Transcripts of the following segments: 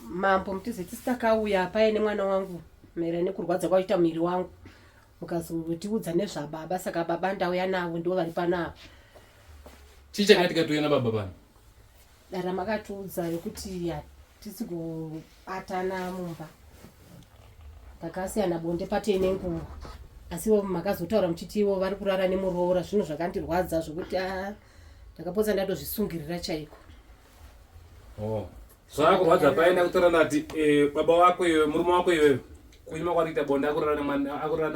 Mambo Mutize, tisi takauya paine mwana wangu maererano nekurwadza kwaita muviri wangu, mukazotiudza nezvababa. Saka baba ndauya navo, ndivo vari pano apa. Chii chakaitika touya nababa pano? Dara makatiudza yokuti hatisi kubatana mumba, takasiyana bonde patei nenguva, asi ivo makazotaura muchiti ivo vari kurara nemuroora. Zvinhu zvakandirwadza zvokuti a ndakapotsa ndatozvisungirira chaiko. Oh. Zvakurwadza paina kutora ndati eh, baba wako iwe, murume wako iwe, kunyima kwari kuita bonde akurara nemwana, akurara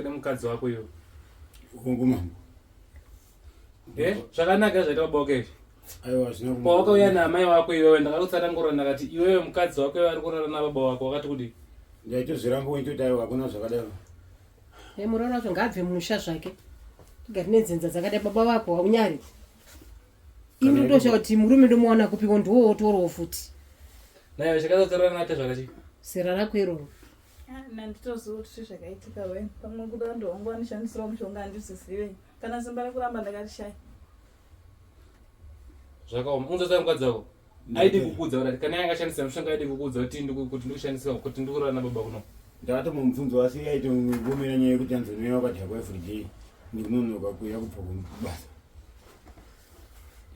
nemukadzi wako iwe. Hongu mambo. Eh, zvakanaka zvaita baba wako izvi. Aiwa zvina kumbo. Pawakauya naamai wako iwewe ndakakutsanangura ndakati iwewe mukadzi wako iwe ari kurara nababa wako wakati kudii? Ndaitozviramba waitoti aiwa hakuna zvakadaro. Eh, muroora wacho ngaabve mumusha zvake, tigari nenzenza dzakadai. Baba vako haunyari ini ndosha kuti murume ndomuwana kupiko, ndiwo wotorowo futi. Nayo chakatotorana natezvara chii? Zera rako iroro. Nanditoziva kuti chii zvakaitika we, pamwe kuda ndovangu vanishandisirawo mushonga, handizvizive, kana simba rekuramba ndakarishaya. Zvakaoma. Unzotsa mukadzi wako aidi kukudza kuti kana yanga ashandisa mushonga, aidi kukudza kuti kuti ndikushandisa kuti ndikurara nababa kuno. Ndakatomubvunza asi aitomubvumira nyaya yekuti anzonouya wakadhakwa everyday ndikunonoka kuuya kubva kubasa.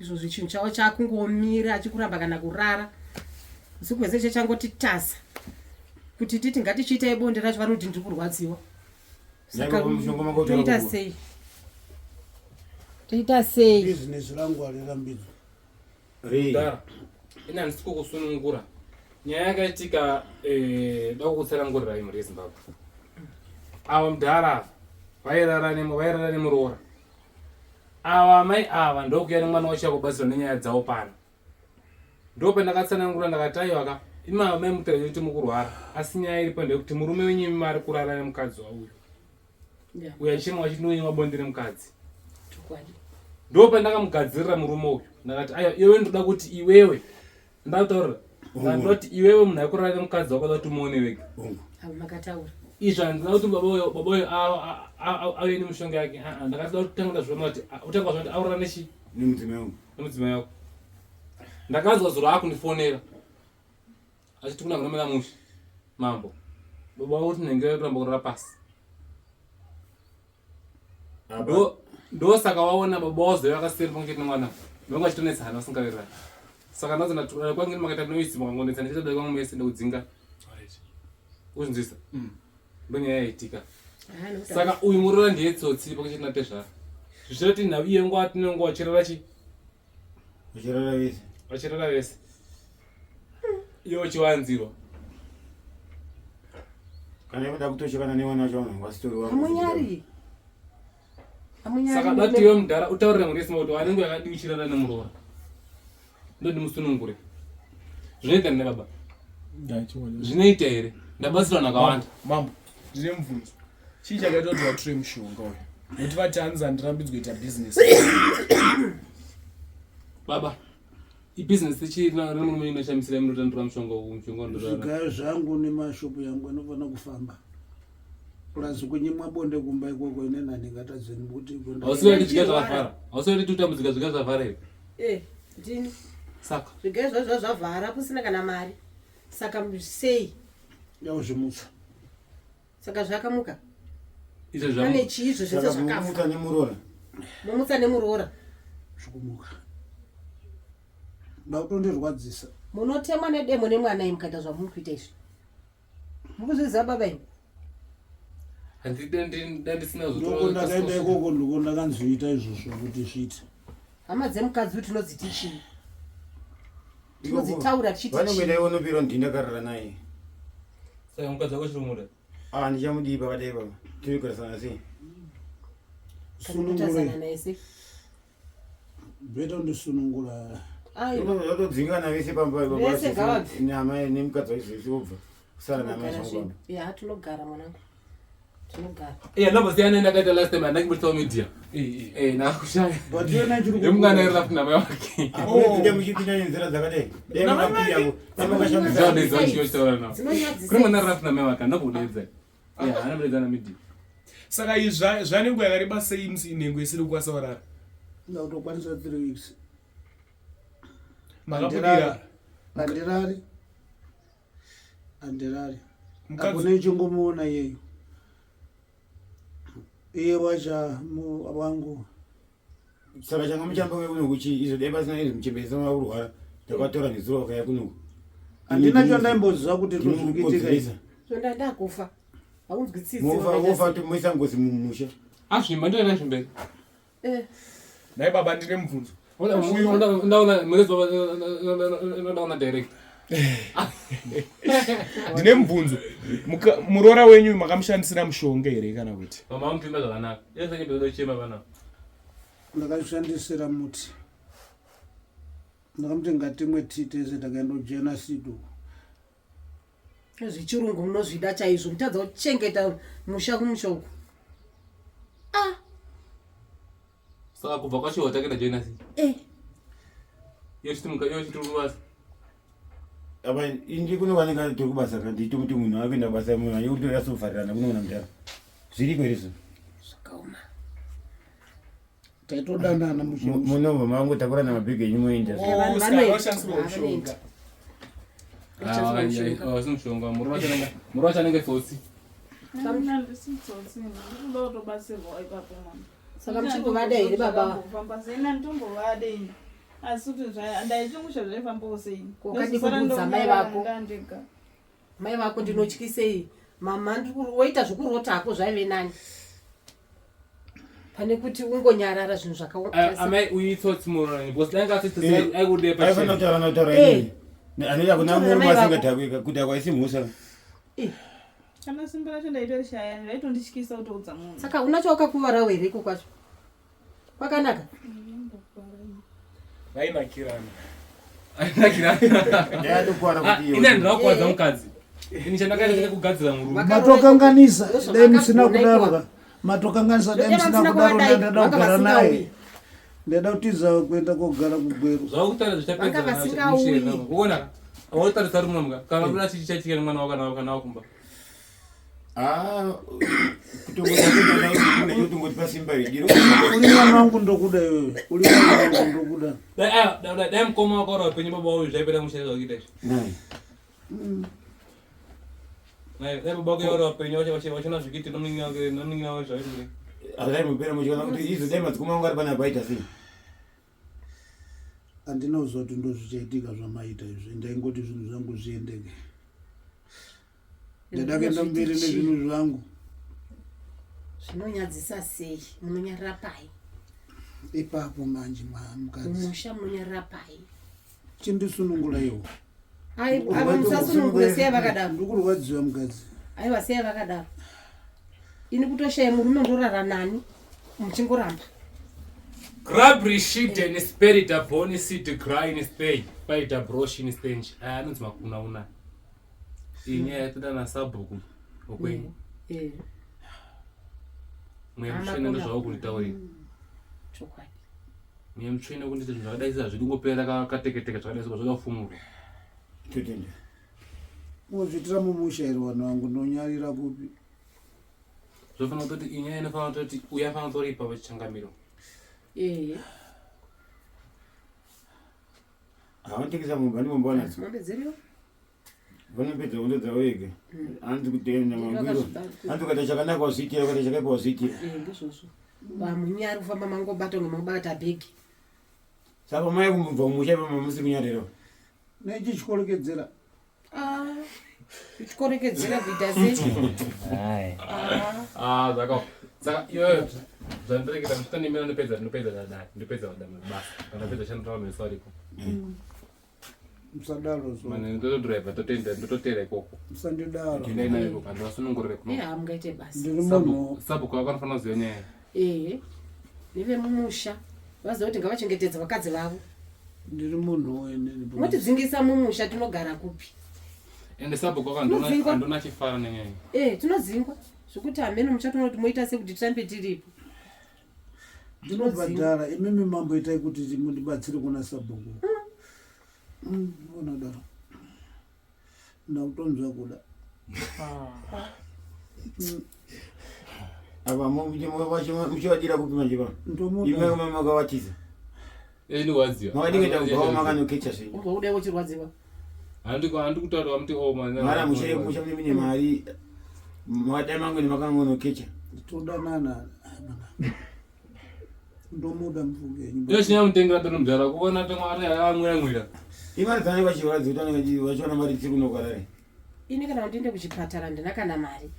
Izvozvi chinhu chavo chakungomira achikuramba kana kurara usiku hwese, chechangoti tasa kuti titi ngatichiitai bonde racho, vanoti ndiri kurwadziwa. Saka Nyangwe mushonga makautora toita kuwa. sei, toita sei? Bhizinesi rangu harirambidzwa. Rei. Mudhara, ini handisi kukusunungura. Nyaya yakaitika eh, da kukutsanangurirai mhuri yeZimbabwe. Ava mudhara ava vairara nemuroora. Ava amai ava ndokuya nemwana wacho akubatsirwa nenyaya dzavo pano. Ndopandakatsanangura ndakati aiwa ka, imi ava mai mutaura kuti mukurwara, asi nyaya iripo ndeyekuti murume wenyu imi ari kurara nemukadzi wauyu. Uyo achimwa achiti ndonyimwa bonde nemukadzi. Chokwadi. Ndopandakamugadzirira murume uyu ndakati aiwa iwewe ndoda kuti iwewe ndakutaurira ndoti iwewe munhu akurara nemukadzi wako da kuti umuone wega. Hongu. Avo makataura. Izvo handina kuti baba uyo baba uyo auye nemishonga yake. Aa, ndakati da kutanga ndazviona kuti utanga wazviona kuti aurara nechi Nemudzimai wangu. Nemudzimai wako. Ndakanzwa zuro akundifonera achiti kuna kunomira mushe mambo, baba wako kuti nenge kuramba kurara pasi. Apa. Ndosaka waona baba wazouya vakasiyana pamwe chete nemwana, vange vachitonetsana vasingawirirani. Saka ndazo ndati kwange makaita noise mukangonetsana chete dai kwangu mese ndokudzinga. Uzvinzwisa? Ndonyaya yaitika. Ah, nokuti Saka uyu muroora ndiye tsotsi pamwe chete natezvara, zvichireva kuti nhau iye nguva tinonga vachirara chi Vachirara vese. Vachirara vese, iye uchiwanzirwa. Kana ikuda kutoshekana nevana vacho vanhu vasitori wangu. Hamunyari, hamunyari. Saka dati iwe mudhara utaurire mhuri yesima kuti wanenge yakadii uchirara nemuroora, ndondimusunungure. Zvinoita nene baba? Zvinoita here? Ndabatsirwa nakawanda. Mambo, ndine mubvunzo. Chii chakaita kuti vatore mushonga uyu? Nokuti vati hanzi handirambidzwe kuita bhizinesi. Baba, ibhizinesi chii remurume inoshamisira munotandura mushonga uyu, mushonga unorara? Zvigayo zvangu nemashopu yangu anofanira kufamba, plus kunyimwa bonde kumba ikoko ine nani ngatadzeni kuti Hausiwa kuti zviga zvakavhara? Hausiwa kuti utambudzika zviga zvavhara here? Eh, ndini. Saka zvigayo zvazvo zvavhara kusina kana mari, saka sei? Yauzvimutsa. Saka zvakamuka. Izvo pane chii izvo zvese Saka zvakafa? mumutsa nemuroora. Mumutsa nemuroora. Zvokumuka ndakutondirwadzisa. Munotemwa nedemo nemwana imi mukaita zvamuri kuita izvi. Mukuzviziva baba imi? Handisina. Ndoko ndakaenda ikoko, ndiko ndakanzviita izvozvo kuti zviite. Hama dzemukadzi uyu tinodziti chii? Tinodzitaura tichiti Vanongoenda chii? iwe unopirwa ndindakarara naye. Saka mukadzi wako chiri kumuda? Ah, ndichamudii pakadai baba? Tinogarisana sei? Kana kutazana naye sei? Beta undisunungura. Aiwa. Vatodzingana vese pamba baba. Vese ngavabve. Namai nemukadzi wacho vese vobva. Kusara namai Tinogara zvangu zvedu. baba. Ya, tinogara mwanangu, tinogara. Iya, ndambosiyana ndakaita last time handakibudisa media. Eh, nakushaya. But yona chiri Yemungana iri rafu namai wake. Hakuna muchipinda nenzira dzakadai. Dai makapinda ko. Dai makashandisa. Ndinodeedza uchiyotaura nawo. Dzinonyadzisa. Kune mwana rafu namai wake andokudeedza. Yeah, anobudeedza na media. Saka izvi zvanenguva yakareba sei musi nhengo isiri kukwanisa kurara? Ndakutokwanisa 3 weeks. Makabudira Handirari. Handirari. Mukadzi- Apo nechingomuona iyeyo. Iye wacha wangu. Saka changa muchamba uye kuno kuchi izvo dai pasina izvi muchembere vakurwara takatora nezuro vakauya kuno. Handina chandaimboziva kuti ndozvikuitika izvi. Zvonda ndakufa. Haunzwi tsitsi. Mofa wakaita wofa sei? moisa ngozi mumusha. Azvimba ndoenda zvimberi. Eh. Nhai baba ndine mubvunzo. Ndaona murezi ndaona direct. Ndine mubvunzo. Muroora wenyu makamushandisira mushonga here kana kuti? Mama vamupimba zvakanaka. Yese nyembe ndochema vana. Ndakashandisira muti. Ndakamuti ngatimwe tii tese takaenda kujena sidu. Zvechirungu munozvida chaizvo mutadza kuchengeta musha kumusha uku. Ah. Saka kubva kwachiwa takaenda joina si. Eh. Yochiti muka yochiti kubasa. Apa indi kunowanika tiri kubasa ka ndito kuti munhu akuenda kubasa munhu ane kuti yasofarirana kunoona mudhara. Zviriko here izvo? Zvakaoma. Taitodanana mushe. Munobva mangotakurana mabhegi enyu moenda. Eh, vanhu Oh, saka vanoenda. vashandisirwa mushonga. Vanoenda. Ah, si mushonga. Murume wacho anenge tsotsi. Handisi tsotsi, ndinoda kutobatsirwa ipapo mwana. Saka muchingovada here baba? Kufamba sei nanditombovade ini. Asi kuti ndaichingusha zvaifambawo sei. Ko, wakadii Ndozosara kuudza mai ndonyarara vako? ndandega. Mai vako ndinotyisei? Mama woita zvekurotako zvaive nani? Pane kuti ungonyarara zvinhu zvakaoma. Amai uyu itsotsi muroora because dai ngasiti Eh, aikude Aifanira pachena. kutaura kutaura Eh. inini. Anoita kuna Kutaura murume mai vako. asingadhakwi kudhakwa isi mhosva. Eh, Kana simba racho ndaitorishaya, zvaitondityisa kutoudza munhu. Saka una chawakakuvarawo here iko kwacho? Kwakanaka? Vainakirana. Ndayatokwara kuti iyo. Ini handina kukuwadza mukadzi. Ini chandakaita kugadzira murume. Matokanganisa Ndozvo dai musina makagona kudaro ikoko. ka. Matokanganisa dai Dai musina musina kudaro kuvadai, ndada vanga kugara naye. vasingauyi. Ndada kutiza kuenda kogara kugweru. Zvakutaura Vanga vasingauyi. zvichapedza. Uona? Wakutarisa uri munomuka. Kana uda chichi chachitika nemwana wako kana kana wakumba. Ah, kutongoti pasimba iri. Uri mwana wangu ndokuda iwewe. Uri mwana wangu ndokuda. Dai ah, dai dai mukoma wako uri wapenyu baba uyu zvaipera mushe zvakuita izvi. Nai. Dai dai baba wako uri wapenyu wachiona zvikuita nomunin'ina wake nomunin'ina wake zvaikuita. Azai mupera muchiona kuti izvo dai madzikoma angu ari panapa aita sei. Handina kuziva kuti ndozvichaitika zvamaita izvi. Ndaingoti zvinhu zvangu zviendeke. Ndada kuenda mberi nezvinhu zvangu. Zvinonyadzisa sei? Munonyarara pai? Ipapo manje mukadzi. Mumusha munonyarara pai? Chindisunungura iwo. Ai, ava musasunungure sei vakadaro? Ndikurwadziwa mukadzi. Aiwa sei vakadaro? Ini kutoshaya murume ndorara nani? Muchingoramba. Grabri shiden sperida boni sid grain stay paida broshin stench. Aya anonzi makuna una. Iyi nyaya yatoda nasabhuku okwenyu. Eh, Mweya mutsvene ndozvauri chokwadi. Mweya mutsvene kundiita zvinhu zvakadai sezvazvidi kungopera kateketeke zvakadai sezvo zvoda kufumurwa. Totenda. Unozviitira mumusha here vanhu vangu ndonyarira kupi? Zvofanira kutoti iyi nyaya inofanira kutoti uyu anofanira kutoripa pachichangamiro. Eh, Havanotengesa mombe ane mombe wanadzo. mombe dziriyo? Vanopedza hondo dzavo ega. Hanzi kutenda mangwiro. Hanzi ukaita chakanaka wazviitira, ukaita chakaipa wazviitira. Eh, ndizvozvo. Vamunyari kufamba mangobata kunge mangobata bhegi. Saka mai kumubva mumusha ipapo musiri kunyarira. Nechichikorekedzera. Ah, kuchikorekedzera kuita sei? Ah, zvakaoma. Saka iyoyo zvandireketa muchitondimira ndopedza ndopedza dai ndopedza basa. Kana ndopedza shandira vanhu vese variko. Musadaro so. Mane ndotodriver totenda ndototera ikoko. Musandidaro. Endai nayo ikoko handivasunungurire kuno. Eh, hamungaite basa. Ndiri munhu Sabhuku wako anofanira kuziva nyaya. Eh, nevemumusha vaziva kuti ngavachengetedze vakadzi vavo. ndiri munhu wenene. Motidzingisa mumusha tinogara kupi? Ende sabhuku wako Tinodzingwa. handona achifara nenyaya. Eh, tinodzingwa zvekuti hameno muchatoona kuti moita sei kuti tirambe tiripo. Ndinobhadhara imimi mambo itai kuti mundibatsire kuna sabhuku. Unodaro. Ndakutonzwa kuda. Apa muchivadira kupi manje pano? Ndomuda. Imi makavatiza. Ini waziva. Makadingaita kubvawo makanokecha zvenyu. Ubva kudai uchirwadziwa. Handi kutaura vamuti oh mara mushe mushe mune mune mari madai mangu nemakangonokecha. Todanana. Ndomuda mfungenyi. Iyo chinya mutengera tono mudhara kuona tomwe ari amwira mwira. Imari dzanenge vachivaradza kuti vanenge vachiona mari dziri kunokarare. Ini kana kuti ndiende kuchipatara ndina kana mari.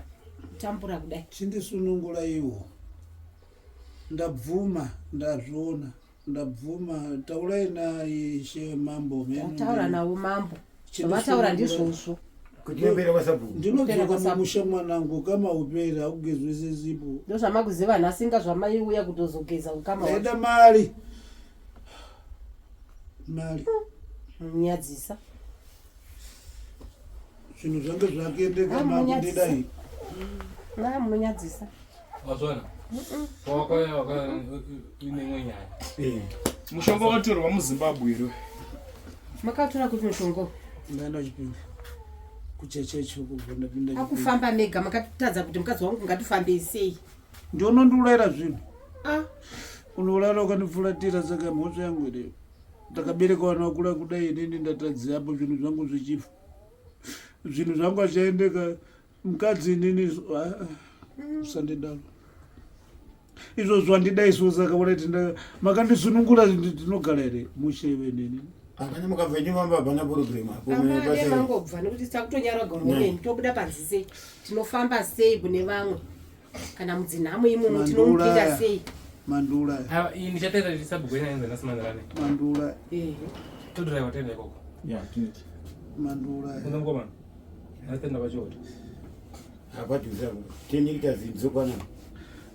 Kutambura kudai. Chindisunungura iwo. Ndabvuma ndazviona. Ndabvuma taurai naishe mambo. Ndataura navo mambo. Zvavataura ndizvozvo. Kuchembera kwasabhuku. Ndinodzoka mumusha mwanangu kama uperi haugezwe sesipo. Ndozvamakuziva nhasi inga zvamaiuya kutozogeza ukama. Ndaida mari. Mari. Nyadzisa. Zvinhu zvange zvakuendeka makundidai. Na munonyadzisa. Wazvona? Wakauya wakauya uine imwe nyaya. Eh. Mushonga wakatorwa muZimbabwe here? Makatora kupi mushonga? Ndaenda kuchipinge. Kuchecheche uko ndapinda. Akufamba mega makatadza kuti mukadzi wangu ngatifambei sei? Ndionondiurayira zvinhu. Ah. Unourara ukandipfuratira saka mhosva yangu here? Ndakabereka vana vakura kudai inini ndatadzira apo zvinhu zvangu zvichifa. Zvinhu zvangu achaendeka mukadzi inini usandidaro. Izvozvo handidai so saka uraiti makandisunungura ndinogara here mushe iwe nini. Akana mukabva henyu mamba hapana program apo. Amai mangobva nekuti takutonyara goromeni tobuda panze sei tinofamba sei kune vamwe kana mudzinhamo imomo tinomupinda sei Mandiuraya. Ah, iyi ndichataita ndisabhuku yenyu nhasi manherane. Mandiuraya. Ehe. Todriver toenda ikoko. Yeah, tinoti. Mandiuraya. Unza mkomana. Nhasi toenda pachiota. Hapadhuze apo. 10 liters dzokwana.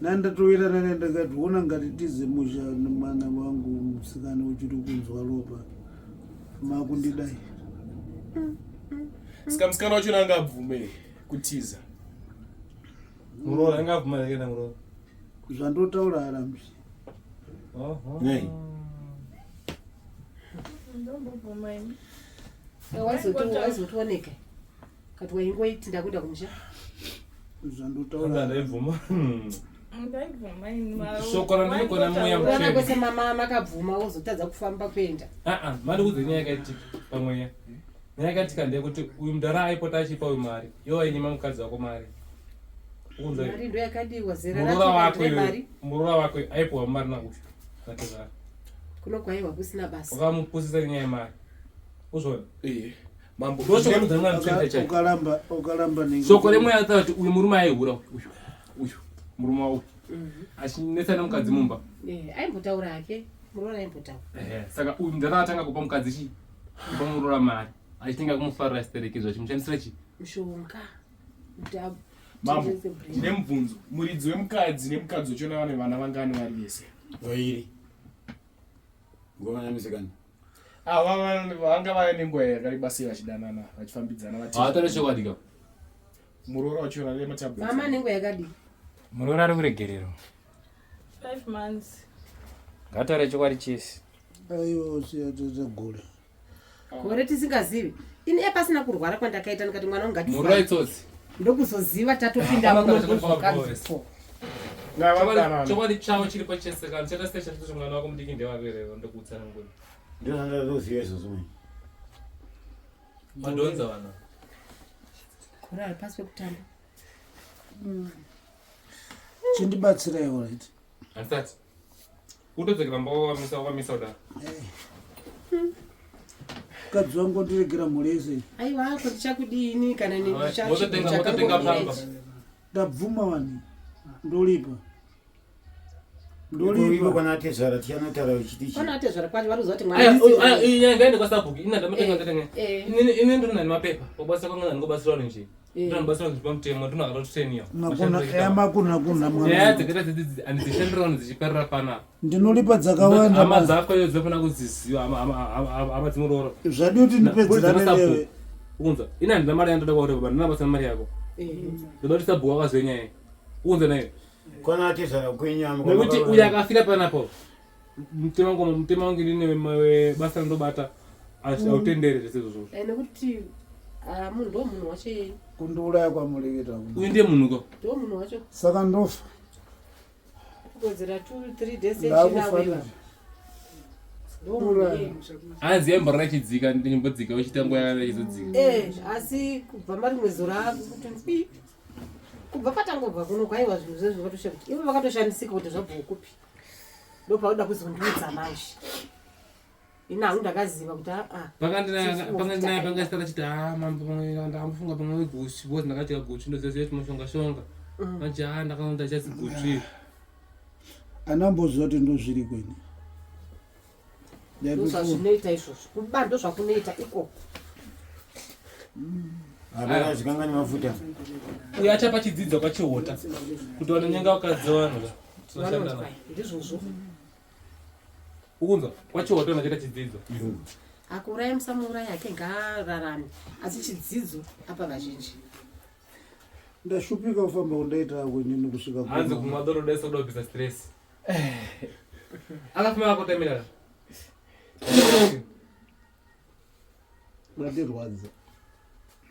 Nandatowirirana naye ndakati ona ngatitize musha nemwana wangu musikana uchiri kunzwa ropa makundidai. Saka musikana wacho anga abvume kutiza. Muroora anga abvuma here kuenda muroora? Zvandotaura arambi. Oho. Nei. Ndombobvuma ini. Waizotioneka kati waingoiti ndakuenda kumusha. Zvandotaura. Ndaibvuma. Ndaibvuma ini. Shoko randinogona mweya Unoona mutsvene. kwese mama makabvuma wozotadza kufamba kuenda. Ah ah, mari kudze nyaya yakaitika pamweya. Nyaya yakaitika ndeyekuti uyu mudhara aipota achipa uyu mari. Iwe wainyima mukadzi wako mari. Ukunzwa Mari ndo yakadiwa zera muroora racho wako ndire iwe mari muroora wako aipiwa mari nauyu natezvara. kuno kwaiwa kusina basa. Wakamupusisa nenyaya yemari. Uzvona? Eh. Mambo. Ndoshoko rinodzana mutsvene chaiko. Ukaramba ukaramba nenge. Shoko remweya rataura kuti uyu murume aihura uyu uyu murume wauyu achinetsa nemukadzi mumba. Eh, aimbotaura hake muroora aimbotaura. Ehe, saka uyu mudhara atanga kupa mukadzi chii kupa muroora mari achitenga kumufarira siterekezvo achimushandisira chii Mushonga. Kuti Mambo. atengese brain. Ndine mubvunzo. Muridzi wemukadzi nemukadzi wachona vane vana vangani vari vese? Vairi. Ngoma nemusikana. Ava vanga vave nenguva yakareba sei vachidanana vachifambidzana vati haatore chokwadi ka muroora wachona nematablet. Mama nenguva yakadii? Muroora ari kuregererwa. 5 months. Ngataure chokwadi chese. Aiwa siya tata gore. Gore tisingazivi. Ini pasina kurwara kwandakaita ndikati mwana wangu muroora ngatifambe. itsotsi Ndokuzoziva tatopinda Hapana muno kana chakafamba ndozvokanzi. Ngavadanana. Chokwadi chavo chiri pachese kana chaita sei chati mwana wako mudiki ndewaverero ndokutsanangura Ndozvandazoziva izvozvo manje. madhonza vana Gore ari pasi pekutamba. Chindibatsirai alright. handisati utodzokera mba wakamisa wakamisa kudaro Mukadzi wangu ondiregera mhuri yese. Aiwa ko tichakudini kana ni mototenga pamba Ndabvuma wani. Ndolipa. Ivo Ndolipa. kwana tezvara tichanotaura uchiti chi. Pana atezvara kwacho varuziva kuti Aya, mwana aya, iyi nyaya ngaende kwasabhuku ini ndamatenga ndatenga Eh. ini ndiri nemapepa pakubatsira kwanga ndingobatsirawo nenje Eh. ndinobatsira zviri pamutemo ndinakatotreniwa Makuna makuna kuna nyaya mwana. dzakaita dzidzi handidzishandirawo dzichiperera panapa Ndinolipa dzakawanda. hama ma- dzako iyo dzinofana kudziziva hama dzimuroora Zvadi kuti ndipedzerane newe. unza ini handina mari yandoda kwauri baba ndina basa nemari yako Eh. ndoda kuti sabhuku akazive nyaya iyi unza nayo Kwana tezvara kwenyama. nekuti uyu akafira panapo mutemo wangu mutemo wangu inini basa randobata hautenderi zvese izvozvo Eh, nekuti ah, munhu ndo munhu wacho iyeye Kundiuraya kwamureketa. uyu ndiye munhuko ndo munhu wacho Saka ndofa. kuwedzera 2 3 days Ndakufa. echinawewa Hanzi yaimbora ichidzika ndimbodzika uchiita nguva yakada ichizodzika. Eh, asi kubva marimwe zuro akuti pi kubva patangobva kuno kwaiwa zvinhu zvezvo vakatosha kuti ivo vakatoshamisika kuti zvabva kupi ndopauda kuzondiudza manje ini hangu ndakaziva kuti aa Pakandinaya pangasitara chiti ha mambo pamwe ndakambofunga pamwe weguchi because ndakadya guchi ndoziva kuti mushonga shonga manje ha ndakaona ndachasi guchi. Anamboziva kuti ndozviri kweni. Ndozvazvinoita izvozvo kuba ndozvakunoita ikoko. Hapana zvikanga nemafuta. Uyo achapa chidzidzo kwachihota kuti vanonyenga vakadzi vanhu ka tinoshanda navo. Vanonzwa ndizvozvo. Ukunzwa kwachihota unochita chidzidzo. Akuuraya musamuuraya hake ngaararame asi chidzidzo apa vazhinji. Ndashupika kufamba kundaita kwenini kusvika Hanzi kumwa doro daisa kuda kubvisa stress. Akafuma akakotamira. Ndandirwadza.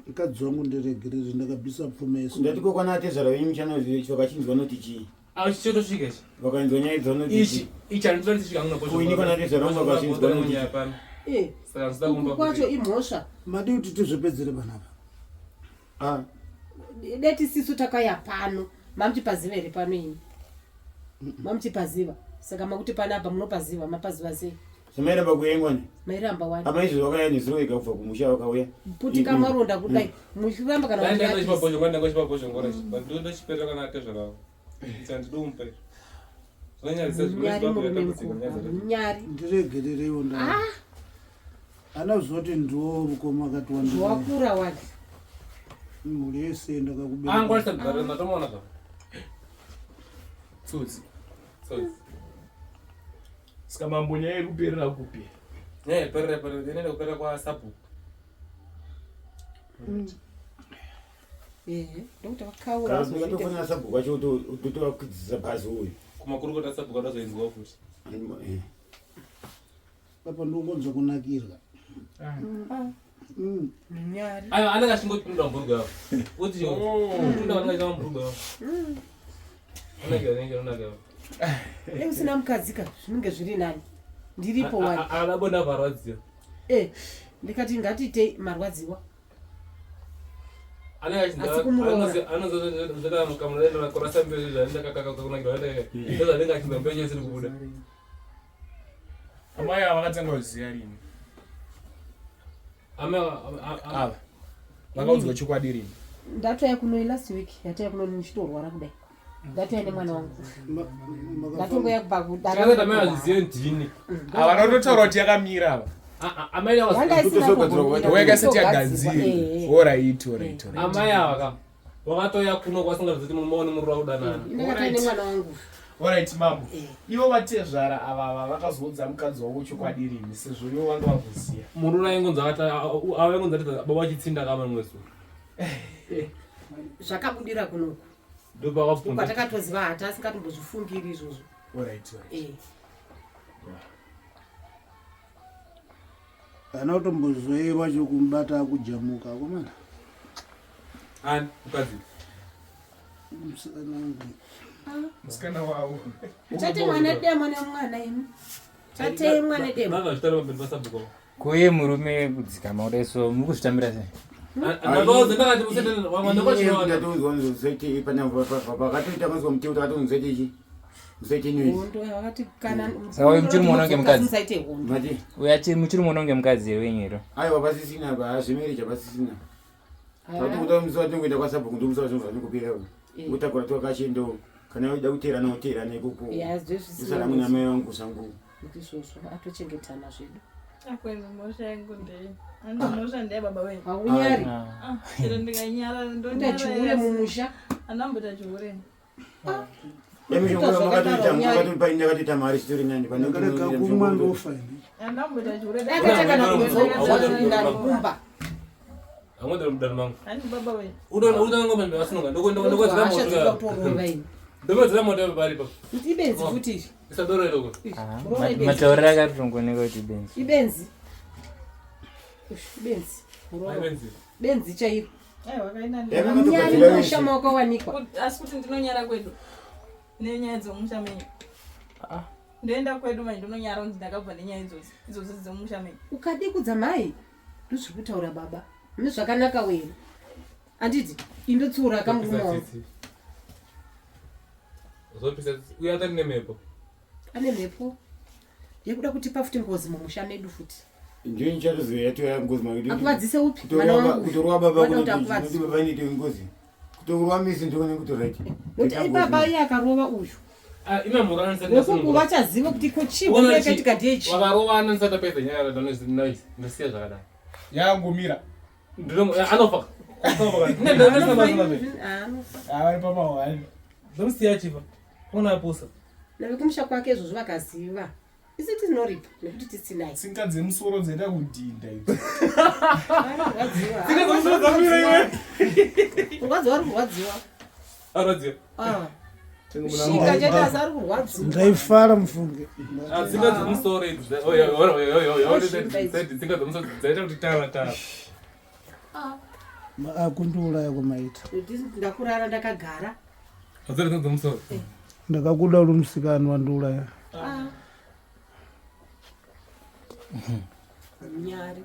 Mukadzi wangu ndiregerere ndakabvisa pfuma yese. Ndati ko kwana atezvara venyu muchanoziva vakachinzwa noti chii? Ah, chotosvika ichi. Vakanzwa nyaya idzo vanoti Ichi chii? ichi handisati chisvika kuno Kuini kwana atezvara vangu vakazvinzwa noti nyaya chii? pano. Eh, Saka ndinoda kumba kwacho imhosva. Madii kuti tizvipedzere panapa? Ah, Deti sisu takauya pano mamuchipaziva here pano imi mamuchipaziva saka makuti panapa munopaziva mapaziva sei? Samairamba kuyengwa ni? Mairamba wani. Ama izvo vakauya nezuro vega kubva kumusha vakauya. Putika maronda kudai muchiramba kana Dai ndaenda kuti chipabhozho ndaenda chipabhozho ngora ichi. But ndochiperera kana atezvara vangu. Ichi handidi ichi. Zvinonyadzisa Munyari murume zvinotambudzika mukuru nyaya dzacho. munyari. Ndiregerereiwo nda. Ana zoti ndiwo mukoma akati wandidai. Zvawakura wani. Mhuri yese ndakakubereka. Angwarisa mudhara ndatomuona zva. Tsotsi. Tsotsi. Saka mambo nyaya iri kuperera kupi? Nyaya iperera perera inoenda kuperera kwa sabhuku. Ehe, ndokuti vakaura Kana vazozviita. ndingatofonera sabhuku wacho totovakudzisa bhazi uyu. Kumakurukota sabhuku atozoinzwa futi. Eh. Apa ndongonzwa kunakirwa. Munyari. Ayo anenge achingotunda mubhurugwa yavo. Uti tunda anenge achingotunda mubhurugwa yavo. Anenge anenge anenge. Dai usina mukadzi ka zvinenge zviri nani. Ndiripo wani. Ana bonda varwadziwa. Eh, ndikati ngatiitei marwadziwa. Anenge Asi kumuroora. achinzanozoita kamunoenda kurasa mbeu zvaanenge kakakunakirwa ndozvanenge achinzwa mbeu chese kubuda. Amai ava vakatanga kuziva rini? Ame Ava. Vakaudzwa chokwadi rini? Ndatouya kuno last week yatauya kuno ndichitorwara kudai. Ndatouya nemwana wangu. Ndatongoya kubva kudara. Tikaita mai azive ndini. Ava vanototaura kuti yakamira ava. Amai ava Yanga isina kumbomira. Wega seti Kutogadzirwa, yagadzirwa. eh, eh. Alright, alright, alright. Amai ava ka wakatoya kuno kwasingazivi kuti murume wani murura kudanana. Ndakatouya nemwana wangu. Alright, mambo. Ivo vatezvara ava ava vakazoudza mukadzi wavo chokwadi rini sezvo ivo vanga vakuziya. Murura aingonzi akati ava aingonzi ati baba vachitsinda kama rimwe zuva. Zvakabudira kunoku. Ndopakabvunza. Kwatakatoziva hata asingatombozvifungiri izvozvo. Alright, alright. Eh. Ana kutombozoerwa chokumubata akujamuka akomana. Ani mukadzi. Musikana wangu. Musikana wavo. Tate mwana demo nemwana imi. Tate mwana demo. Nanga zvitari pamberi pasabhuku. Kuye murume kudzikama kudai so muri kuzvitambira sei? Ndakaudza ndakati musete wamwe ndokwachinowana. Ndatoudzwa musaite pana pakatoita kanzwa mutemo takati musaite chi. Musaite noise. Hondo vakati kana Saka uyu muchiri muona kunge mukadzi? Musaite hondo. Mati Uyu achi muchiri muona kunge mukadzi here wenyu here? aiwa pasisina pa zvemarriage hapasisina. Tati kuda musi watingoenda kwasabhuku ndomusi wazvinhu zvatingopera. Eh. Utakura twakachendo kana uida kuteerana uteerana ikoko. Ya, zvezvisina Usara muna mai vangu zvangu. Ndizvozvo atochengetana zvedu. Akwenu mhosva yangu ndei. Andi mhosva ndeye baba wenyu. Haunyari. Ah, chero ndikanyara Kuita ndonyara. chihure mumusha. Andamboita chihure. Yemishonga makatoita makatopa ndakatoita mari chitori nani pane kuti Ndakarega kumwa ndofa ini. Andamboita chihure. Dakaita kana kudzoka zviri nani kumba. Amwe mudaro mangu. Andi baba wenyu. Unoona unoona ngoma ndasununga. Ndokwedzera Hasha dzinoda moto. kutorova ini. Ndokwedzera moto pari pa. Kuti ibenzi futi izvi. Isadoro iroko. Muroora ibenzi. Matauriro akatotongooneka kuti ibenzi. Ibenzi. Ush, Ibenzi. Muroora. Ibenzi. Benzi chairo. Aiwa kaina Munyari musha mawakawanikwa. Asi kuti ndinonyara kwedu. Nenyaya dzomusha menyu. Ndoenda kwedu manje ndononyara kunzi ndakabva nenyaya idzodzo idzodzo dzemumusha menyu. Ukadii kudza mai ndozviri kutaura baba mune zvakanaka wena anditi indotsiura kamurume wangu. Zopisa tsitsi. Uyo atari nemhepo. Ane mhepo yekuda kutipa futi ngozi mumusha medu futi. Ndiyo ndichatozoya yatouya ngozi makuti. Akuvadzise upi mwana wangu? Kutorwa baba Wada kuti akuvadzise. kuti baba inoite ngozi. Kutorwa misi ndikuone kuti right. Nokuti ipapa iye akarova uyu. Ah, ina murana ndisati Wekuku ndasunungura. vachaziva kuti ko chii Unoona yakaitika ndechi. Vakarovana ndisati ndapedza nyaya ndanozi ndosiya zvakadai. Yangomira. Ndinomu anofa. Ne ndinomusiya Ah, anofa. Avari pamahwani. Ndomusiya achifa. Ona apusa. Navekumusha kwake izvozvo vakaziva. Isi tinoripa nekuti tisinaye. Tsinga dzemusoro dzaita kudhinda idzi. Anorwadziwa. Tsinga dzemusoro dzamira iwe. Kurwadziwa ari kurwadziwa. Arwadziwa. Ah. Shinga chete asi ari kurwadziwa. Ndaifara mufunge. Ah, tsinga dzemusoro idzi. Oya oya oya oya oya. Tsinga dzemusoro dzaita kuti tara tara. Akundiuraya kwamaita. Ndakurara ndakagara. Adzora tsinga dzemusoro. Ndakakuda uri musikana wandiuraya. Nyari.